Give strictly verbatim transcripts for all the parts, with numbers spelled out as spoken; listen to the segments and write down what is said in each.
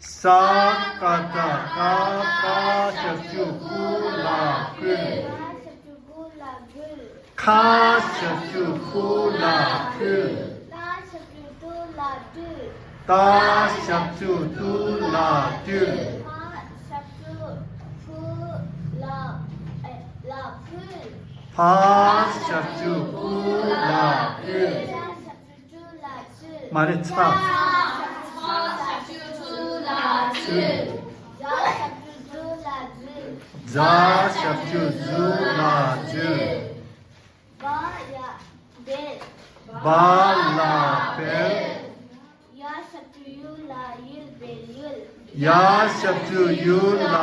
ས་ཀ་བཏགས་སྐ། ཀ་ཞབས་ཀྱུ་ཀུ་ལ་ཀུལ། ཁ་ཞབས་ཀྱུ་ཁུ་ལ་ཁུལ། ཏ་ཞབས་ཀྱུ་ཏུ་ལ་ཏུལ། ཕ་ཞབས་ཀྱུ་ཕུ་ལ་ཕུལ། མ་རེད། ཚ། ཚུལ། ཛ་ཞབས་ཀྱུ་ཛུ་ལ་ཛུལ། བ་ལ་བལ། ཡ་ཞབས་ཀྱུ་ཡུ་ལ་ཡུལ་བལ་ཡུལ། ཡ་ཞབས་ཀྱུ་ཡུ་ལ་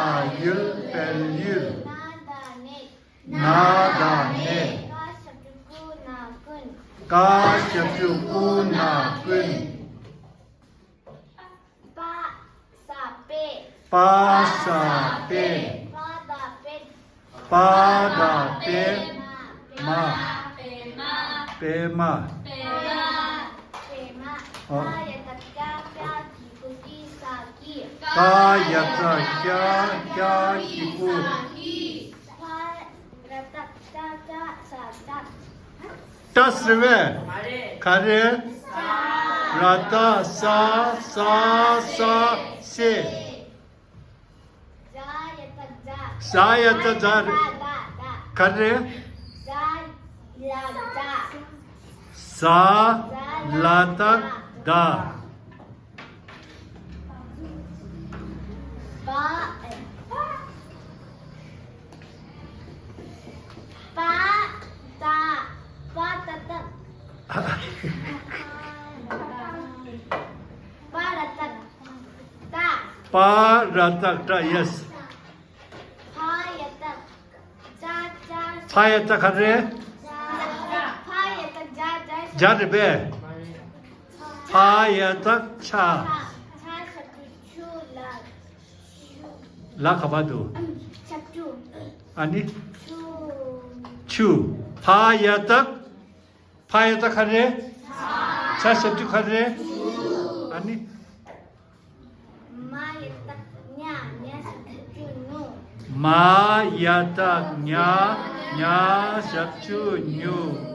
ཡུལ་བལ་ཡུལ། ན་ད་ནད། ན་ད་ནད། ཀ་ཞབས་ཀྱུ་ཀུ་ན་ཀུན། ཀ་ཞབས་ཀྱུ་ཀུ་ན་ཀུན། པ་ས་པད། པ་ས་པད། པ་ད་པད། པ་ད་པད་མ། པད་མ། པད་མ། ཨོ། ཀ་ཡ་བཏགས་ཀྱ། ཀྱ་གི་གུ་ཀྱི་ས་ཀྱིས། ཀ་ཡ་བཏགས་ཀྱ། ཀྱ་གི་གུ། ཕ་ར་བཏགས་ཏ། ཏ་ས་ཏ། ཏ་ཟེར་བས། ག་རེ། ར་བཏགས་ས། ས་ས་སེ། ཛ་ཡ་བཏགས་ཛ། ཛ་ཡ་བཏགས་ཛ་རེད། ག་རེ། ཛ་ལ་ཛ། ཛ་ལ་བཏགས་ཛ། བ། པ་ད། པ་ད་བཏགས། པ་ར་བཏགས་པྲ། པ་ར་བཏགས་པྲ། ཡེ་སི། ཕ་ཡ་བཏགས་པྱ། པྱ། ཕ་ཡ་བཏགས་ག་རེ། པྱ། ཕ་ཡ་བཏགས་པྱ། པྱ། པྱ་རེད་པས། ཕ་ཡ་བཏགས་ཕྱ། ཕྱ་ཞབས་ཀྱུ་ཕྱུ་ལ། ལ་ག་པར་འདུག་ཞབས་ཀྱུ། ཨ་ནི། ཕྱུ། ཕྱུ། ཕ་ཡ་བཏགས། ཕ་ཡ་བཏགས་ག་རེ། ཕྱ་ཞབས་ཀྱུ་ག་རེ། ཨ་ནི། མ་ཡ་བཏགས་མྱ། མྱ་ཞབས་ཀྱུ་མྱུ། མ་ཡ་བཏགས་མྱ། མྱ་ཞབས་ཀྱུ་མྱུ།